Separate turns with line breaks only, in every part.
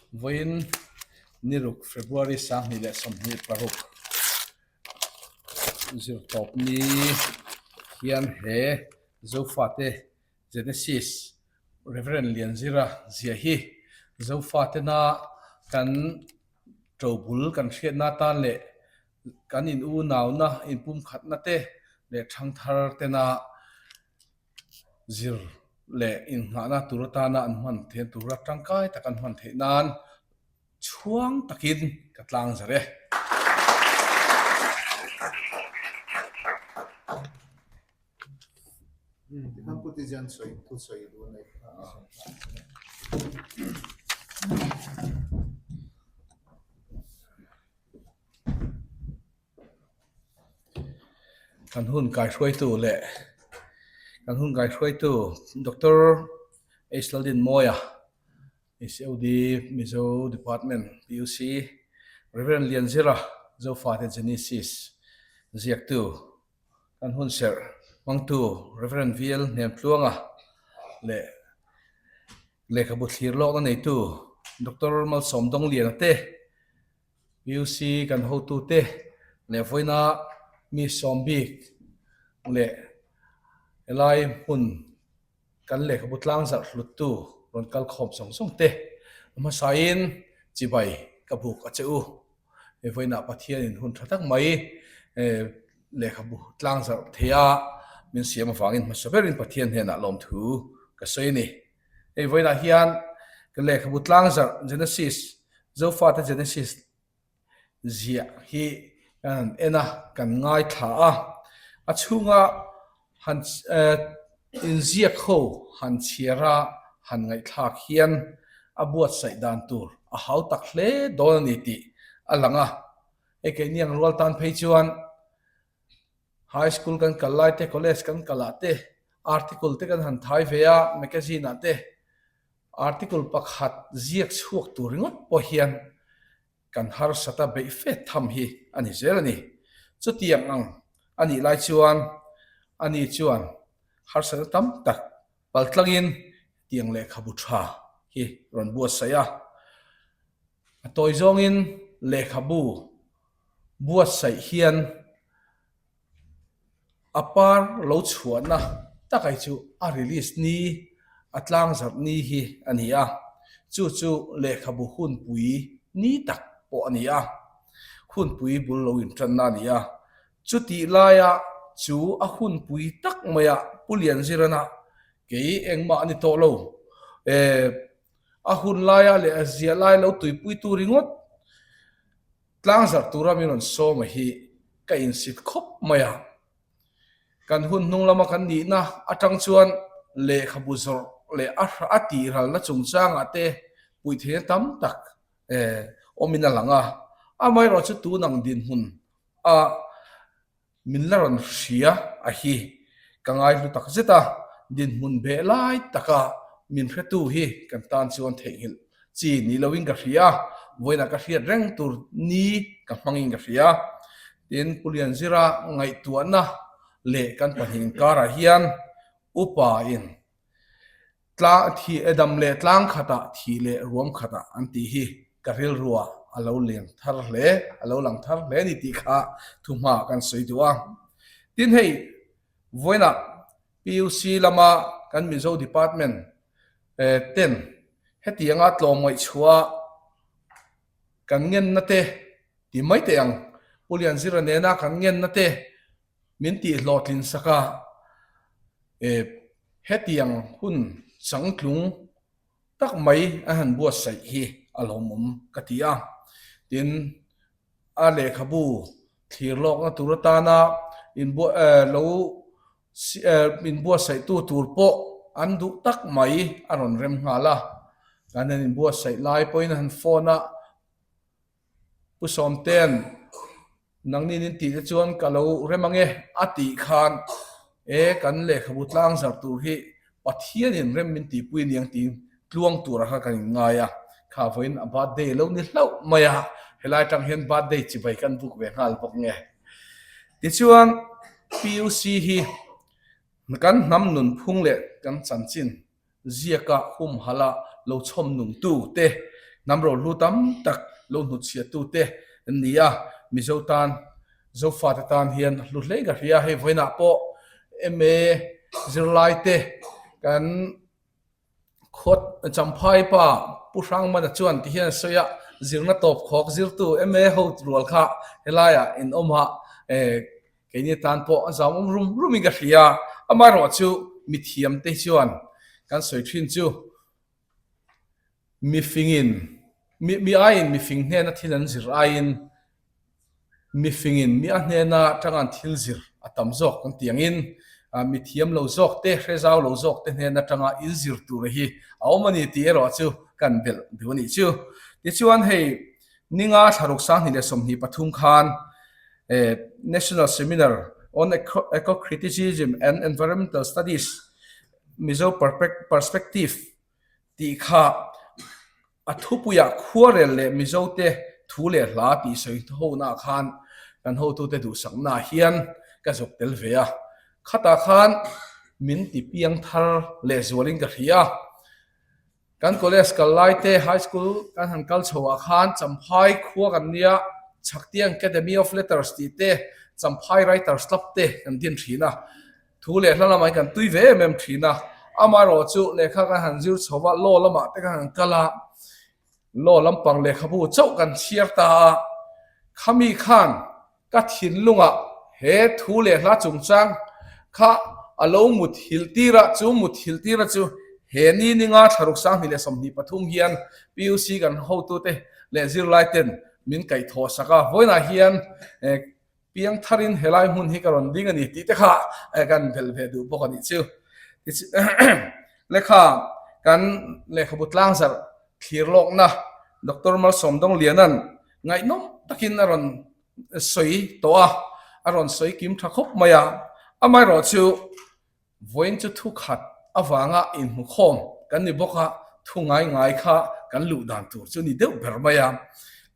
Vawiin niruk February 2026 zirtawp ni hian he Zofate Genesis Reverend Lianzira zia hi Zofatena kan ṭobul kan hriatna atan leh kan in unauna inpumkhatna te leh ṭhangthar tena zir leh innghahna tur atana an hman theih tura tangkai tak an hman theih nan chhuang takin ka tlang zar e. Kan hun kaihruaitu leh kan hun kaihruaitu Doctor H Laldinmawia HOD Mizo Department PUC Reverend Lianzira Zofate Genesis ziaktu kan hun serh hmangtu Reverend VL Hnemtluanga leh lehkhabu thlir lawkna neitu Doctor Malsawm Dawngliana te UC kan hotute leh vawiina mi sawm bik leh helai hmun kan lehkhabu tlang zarh hluttu rawn kal khawm zawng zawng te a hmasain chibai ka buk a che u. Hei vawiinah Pathianin hun tha tak mai lehkhabu tlang zarh thei a min siam avangin hmasa berin Pathian hnenah lawmthu ka sawi a ni. Hei vawiinah hian ka lehkhabu tlang zarh Genesis, Zofate Genesis ziah hi kan han en a, kan ngaithla a. A chhunga han inziak ho han chhiar a, han ngaihthlak hian a buatsaih dan tur a hau tak hle dawn a ni tih a lang a. Hei keini ang rual tan phei chuan High school kan kal lai te, college kan kal ah te article te kan han thai ve a, magazine ah te article pakhat ziak chhuak tur ringawt pawh hian kan harsat a beih fet tham hi a ni zel a ni. Chutiang ang a nih lai chuan ani chuan harsatna tam tak paltlangin tiang lehkhabu tha hi rawn buatsaih a. A tawi zawngin lehkhabu buatsaih hian a par lo chhuahna takai chu a release ni, a tlangzarh ni hi a ni a, chu chu lehkhabu hunpui ni tak pawh a ni a, hunpui bul lo intanna a ni a. Chutih laia chu a hunpui tak maia Pu Lianzirana kei engmah a ni tawh lo, a hun laia leh a ziah lai lo tuipuitu ringawt Tlangzarh tura min rawn sawma hi ka insit khawp mai a. Kan hun hnung lama kan nihna atang chuan lehkhabu zawrh leh a a tihralna chungchangah te puih theihna tam tak awmin a lang a. Amaherawhchu chu tun ang dinhmun a Min la rawn hria a hi ka ngaihlu tak zet a, dinhmun beh lai taka min hretu hi kan tan chuan theihnghilh chi ni loin ka hria a, vawiinah ka hriat reng tur ni ka hmangin ka hria. Tin, Pu Lianzira ngaihtuahna leh kan pahnih inkarah hian upa in Tlang thih e dam leh tlang khatah thih leh ruam khatah an tih hi ka rilruah a lo leng thar hle, a lo lang thar hle a ni tih kha thuhma kan sawi duh a. Tin hei vawiinah PUC lama kan Mizo Department ten hetianga tlawmngaihchhuah kan ngenna te ti mai teh ang, Pu Lianzira nena kan ngenna te Min tih hlawhtlin sak a, e, hetiang hun changtlung tak mai a han buatsaih hi a lawmawm ka ti a. Tin, a lehkhabu thlir lawkna tur atana inbuah, e, lo, e, inbuatsaihtu tur pawh an duh tak mai a rawn rem nghal a. Kan han inbuatsaih lai pawhin a han phone a. Pu Sawmtean, Nangnin in tih te chuan ka lo rem ange a tih khan e kan lehkhabu tlang zar tur hi Pathianin rem min tihpui aniang tiin tluang tura kha kan inngai a, kha vawiin a birthday lo ni hlauh mai a, helai atang hian birthday chibai kan buk ve nghal bawk nge. Tichuan PUC hi kan hnam nunphung leh kan chanchin ziaka humhala lo chhawm nungtu te. Hnam rohlu tam tak lo hnutchhiattu te an ni a, Mizo tan, Zofate tan hian hlu hle ka hria. Hei vawiinah pawh MA zirlai te kan Khawt Champhai pa Pu Hrangmana chuan ti hian a sawi a, zirna tawp khawk zirtu MA ho rual kha helaiah in awm a, keini tan pawh a zam awm rum rumin ka hria. Amaherawh chu mithiamte chuan kan sawi thin chu Mifingin, mi mi aiin mifing hnena thil an zir aiin mifingin mi a hnena tanga an thil zir a tam zawk kan tih angin mi thiam lo zawk te, hre zau lo zawk te hnen atanga in zir tur hi a awm a ni tih erawh chu kan belh duh a nih chu. Tichuan hei ninga thlaruk 2023 khan National Seminar on Eco-Criticism and Environmental Studies Mizo Perspective tih kha a thupuiah khuarel leh Mizote thu leh hla tih sawi honaah khan kan hotute duhsaknaah hian ka zawk tel ve a. Khatah khan min ti piang thar lehzualin ka hria a. Kan college kal lai te, high school kan han kal chhoah khan Champhai khua kan nia, Chhaktiang Academy of Letters tih te, Champhai Writers Club te kan din thin a. Thu leh hla lamah hi kan tui ve em em thin a, amaherawh chu lehkha kan han zir chho va, law lamah te kan han kal a, law lampang lehkhabu chauh kan chhiar ta a, khami khan ka thinlungah he thu leh hla chungchang kha a lo mut hilh tir a, chu mut hilh tir a chu he ni ninga thlaruk 2023 hian PUC kan hotute leh zirlai ten min kaihthawh sak a, vawiinah hian Piang tharin helai hmun hi ka rawn ding a ni tih te kha kan belh ve duh bawk a nih chu. Lehkha kan lehkhabu tlangzarh thlir lawkna Doctor Malsawmdawng Lianan ngaihnawm takin a rawn sawi tawh a, a rawn sawi kim tha khawp mai a. Amaherawh chu Vawiin chu thu khat avanga inhmukhawm kan ni bawk a, thu ngai ngai kha kan luh dan tur chu ni deuh ber mai a.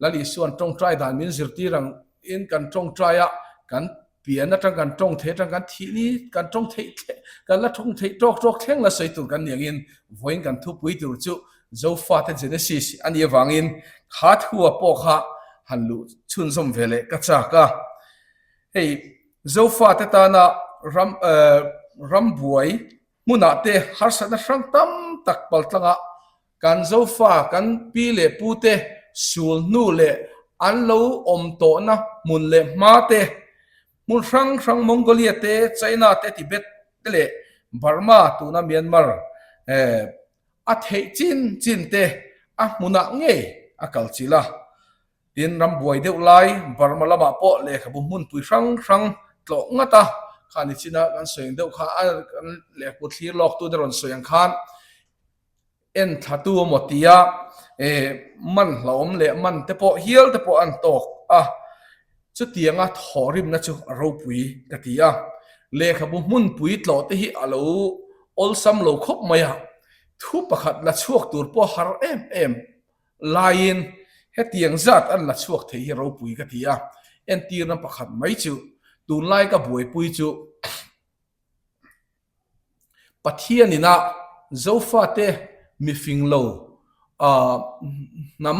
Lal Isua'n tawngtai dan min zirtir ang in kan tawngtai a, kan pian atang kan tawng thei atang kan thih ni kan tawng theih thleng kan la tawng theih tawk tawk thleng la sawi tur kan ni angin vawiin kan thupui tur chu Zofate Genesis a nih avangin kha thua pawh kha han luh chhunzawm ve leh ka chak a. Hei Zofate tana ram rambuai hmunah te harsatna hrang tam tak paltlanga kan Zofa kan pi leh pute sul hnu leh an lo awm tawhna hmun leh hma te, hmun hrang hrang Mongolia te, China te, Tibet te leh Burma tuna Myanmar a theih chin chin te a hmunah ngei a kal chilh a. Tin, ram buai deuh lai Burma lamah pawh lehkhabu hmunpui hrang hrang tlawh ngat a, kha ni china kan sawi ang deuh kha a kan lehkhabu thlir lawk tute rawn sawi ang khan en thlatu emaw tia eh man hlauhawm leh man te pawh hial te pawh an tawk a, chutianga thawhrimna chu a ropui ka ti a. Lehkhabu hmunpui tlawh te hi a lo awlsam lo khawp mai a, thu pakhat la chhuak tur pawh har em em Laiin hetiang zat an la chhuak thei hi ropui ka ti a, entirna pakhat mai chu tunlai ka buaipui chu Pathian ina Zofate mifing lo hnam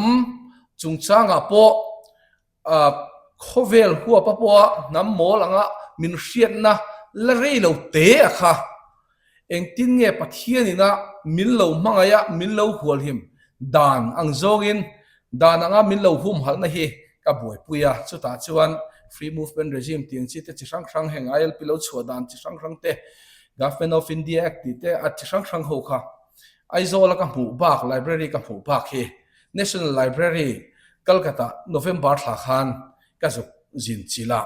chungchangah pawh Khawvel huapa pawha hnam mawl anga min hriatna la rei lo te a kha. Engtin nge Pathian ina min lo hmangaih a, min lo hualhim dan ang zawngin dan anga min lo humhalhna hi ka buaipui a. Chutah chuan Free Movement Regime tih ang chi te chi hrang hrang heng ILP lo chhuah dan chi hrang hrang te, Government of India Act tih te a chi hrang hrang ho kha Aizawl a ka hmuh bak, Library ka hmuh bak hi National Library, Calcutta, November thla khan ka zuk zin chilh a,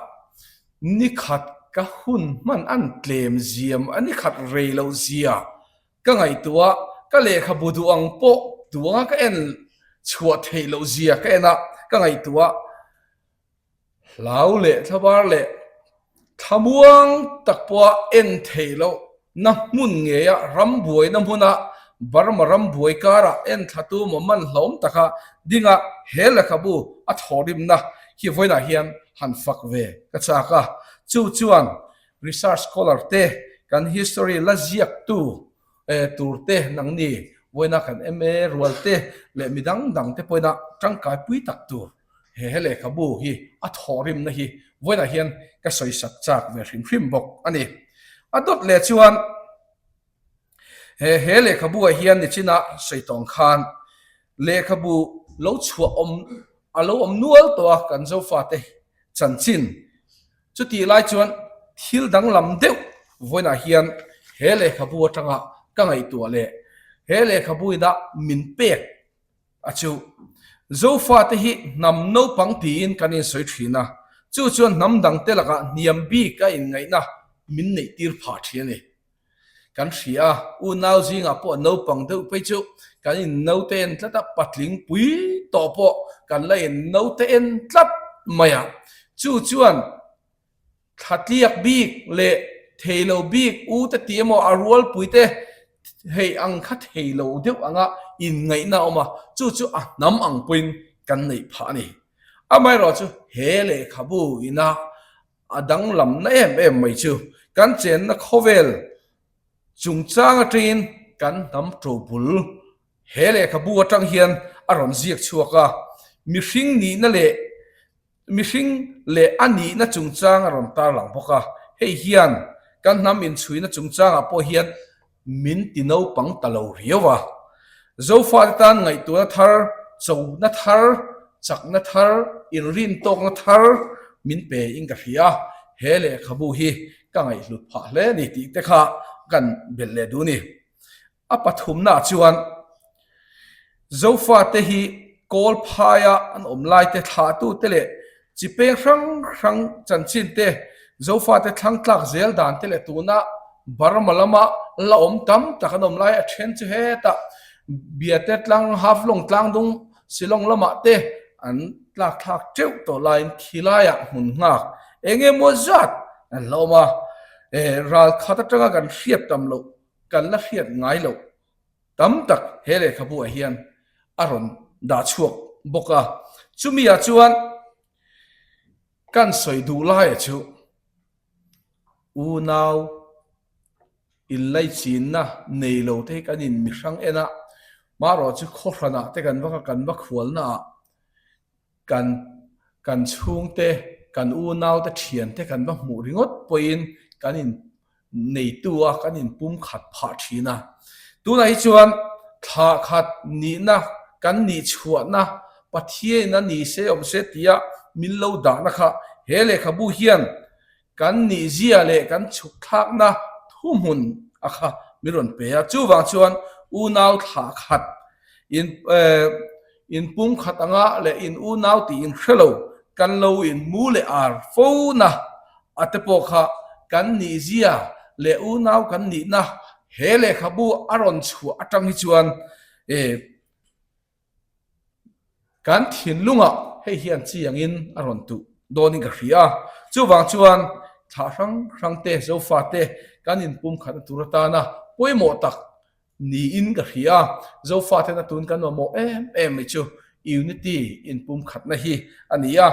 nikhat ka hun hman an tlem ziam a nikhat rei loh zia ka ngaihtuah a, ka lehkhabu duh ang pawh duh anga ka en chhuah theih loh zia ka en a, ka ngaihtuah a. Hlau leh thlabar leh thlamuang tak pawha en theih loh na hmun ngeia rambuaina hmuna Burma rambuai karah en thlatu maw man hlawm taka dinga he lehkhabu a thawhrimna hi vawiinah hian han fak ve ka chak a. Chu chuan research scholar te kan history la ziaktu turte nangni Vawiina kan MA rual te leh mi dang dang te pawhin a tangkai pui tak tur he he lehkhabu hi a thawhrimna hi vawiinah hian ka sawisak chak ve hrim hrim bawk a ni. A dawt leh chuan he he lehkhabu ah hian nichina sawi tawng khan lehkhabu lo chhuah awm a lo awm nual tawh a kan Zofate chanchin Chutih lai chuan thil danglam deuh vawiinah hian he lehkhabu atanga ka ngaihtuah leh he lehkhabu ina min pek a chu. Zofate hi hnam naupang tiin kan insawi thin a, chu chuan hnam dangte lakah hniam bik a inngaihna min neihtir phah thin a ni. Kan hria a, unau zingah pawh naupang deuh phei chu kan in naute en tlat a, patling pui tawh pawh kan la in naute en tlat mai a. Chu chuan thlatliak bik leh theilo bik u te tih emaw a rualpui te hei ang kha theilo deuh anga inngaihna a awm a, chu chu a hnam ang pawhin kan neih phah a ni. Amaherawhchu he lehkhabu ina A danglamna em em mai chu kan chenna khawvel chungchang atangin kan hnam ṭobul he lehkhabu atang hian a rawn ziak chhuak a, mihring nihna leh mihring leh a nihna chungchang a rawn tarlang bawk a, hei hian kan hnam inchhuina chungchangah pawh hian Min ti naupang ta lo riau a. Zofate tan ngaihtuahna thar, chona thar, chakna thar, inrintawkna thar min pe in ka hria. He lehkhabu hi ka ngaihhlut phah hle ni tih te kha kan belh leh duh ni. A pathumnaah chuan Zofate hi kawl phaia an awm laite thlahtute leh chi peng hrang hrang chanchin te, Zofate thlang tlak zel dan te leh tuna Burma lama la awm tam tak an awm lai a then chu hetah Biate tlang, Haflong tlangdung, Shillong lamah te an tlak thlak teuh tawh laiin khilaiah hmun nghak eng emaw zat an la awm a, ral khat atanga kan hriat tam loh kan la hriat ngai loh. Tam tak he lehkhabu ah hian a rawn dah chhuak bawk a, chumi ah chuan kan sawi duh laia chu unau inlaichinna nei lo te hi kan in mi hrang en a, marawh chu khawhran ah te kan va kan va khualna ah Kan kan chhungte, kan unaute, thiante kan va hmuh ringawt pawhin kan in neitu a, kan in pum khat phah thin a. Tunah hi chuan thla khat nihna, kan nih chhuahna, Pathianin a ni se awm se tia min lo dahna kha he lehkhabu hian Kan nihzia leh kan chhuk thlakna thuhmun a kha min rawn pe a, chuvang chuan unau thlah khat in in pum khat anga leh in unau tih in hre lo kan lo in mu leh ar fo na a te pawh kha kan nihzia leh unau kan nihna he lehkhabu a rawn chhuah atang hi chuan Kan thinlungah hei hian chiangin a rawn tuh dawnin ka hria a, chuvang chuan thlah hrang hrang te, Zofa te kan inpumkhatna tur atana pawimawh tak niin ka hria a, Zofa tena tun kan mamawh em em mai chu Unity inpumkhatna hi a ni a,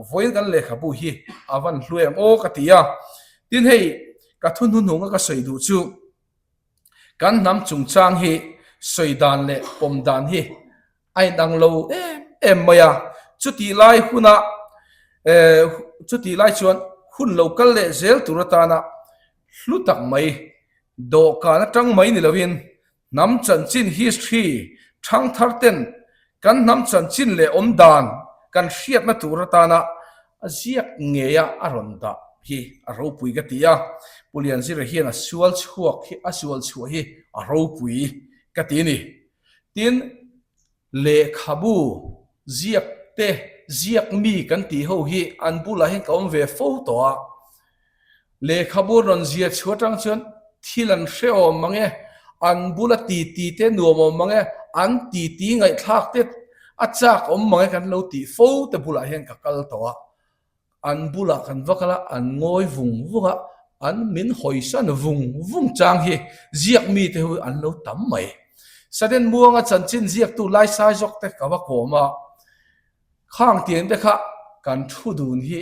vawiin kan lehkhabu hi a van hlu em aw ka ti a, tin hei ka thu hnuhnunga ka sawi duh chu. Kan hnam chungchang hi sawi dan leh pawm dan hi a inang lo em em mai a, chutih lai huna chutih lai chuan hun lo kal leh zel tur atana hlu tak mai dawhkan atang mai ni loin hnam chanchin history thangthar ten Kan hnam chanchin leh awm dan kan hriatna tur atana a ziak ngeia a rawn dah hi a ropui ka ti a, Pu Lianzira hian a sual chhuak hi a sual chhuah hi a ropui ka ti a ni. Tin, lehkhabu ziak te ziak mi kan tih ho hi an bulah hian ka awm ve fo tawh a, Lehkhabu rawn zia chhuah atang chuan thil an hrehawm mang e, an bula titi te nuam awm mang e, an titi ngaihthlak te a chak awm mang e kan lo tih fo te bulah hian ka kal tawh a, an bulah kan va kal a, an ngawi vung vung a, an min hawisan vung vung chang hi ziak mite hi an lo tam mai. Sudden Muanga chanchin ziaktu Laisai zawk te ka va kawm a. Khang tiang te kha kan thu dun hi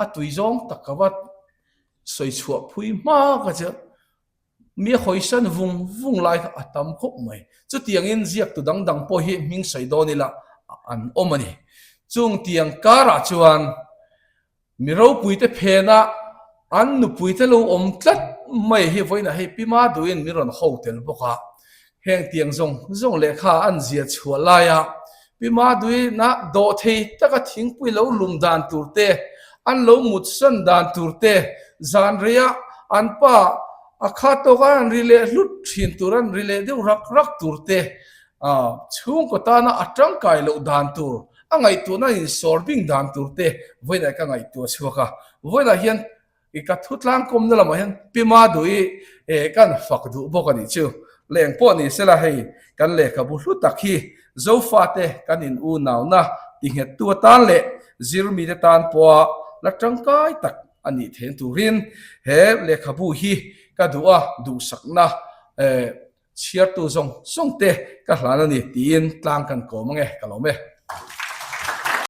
a tui zawng tak ka va sawi chhuah phui hma ka chu. Mi a hawisan vung vung lai kha a tam khawp mai. Chutiangin ziaktu dang dang pawh hi hming sawi dawn ila an awm a ni. Chung tiang karah chuan Mi ropuite phena an nupuite lo awm tlat mai hi vawiinah hei Pi Maduin min rawn ho tel bawk a. Heng tiang zawng zawng lehkha an zia chhuah laia Pi Maduina dawhthei taka thingpui lo lum dan tur te, an lo mutsan dan tur te, zan reia an pa a kha tawka an ri leh hlut thin tur, an ri leh deuh rak rak tur te, chhungkaw tana a tangkai loh dan tur, a ngaihtuahna insawr bing dan tur te vawiinah ka ngaihtuah chhuak a. Vawiinah hian I ka thu tlangkawmna lamah hian Pi Madui kan fak duh bawk a nih chu. Leng pawh ni sela hei kan lehkhabu hlu tak hi Zofate kan in unauna tinghettu atan leh zirmite tan pawha la tangkai tak a nih theihna turin he lehkhabu hi ka duh a, duhsakna chhiartu zawng zawng te ka hlan a ni tiin tlang kan kawm ange ka lawm e.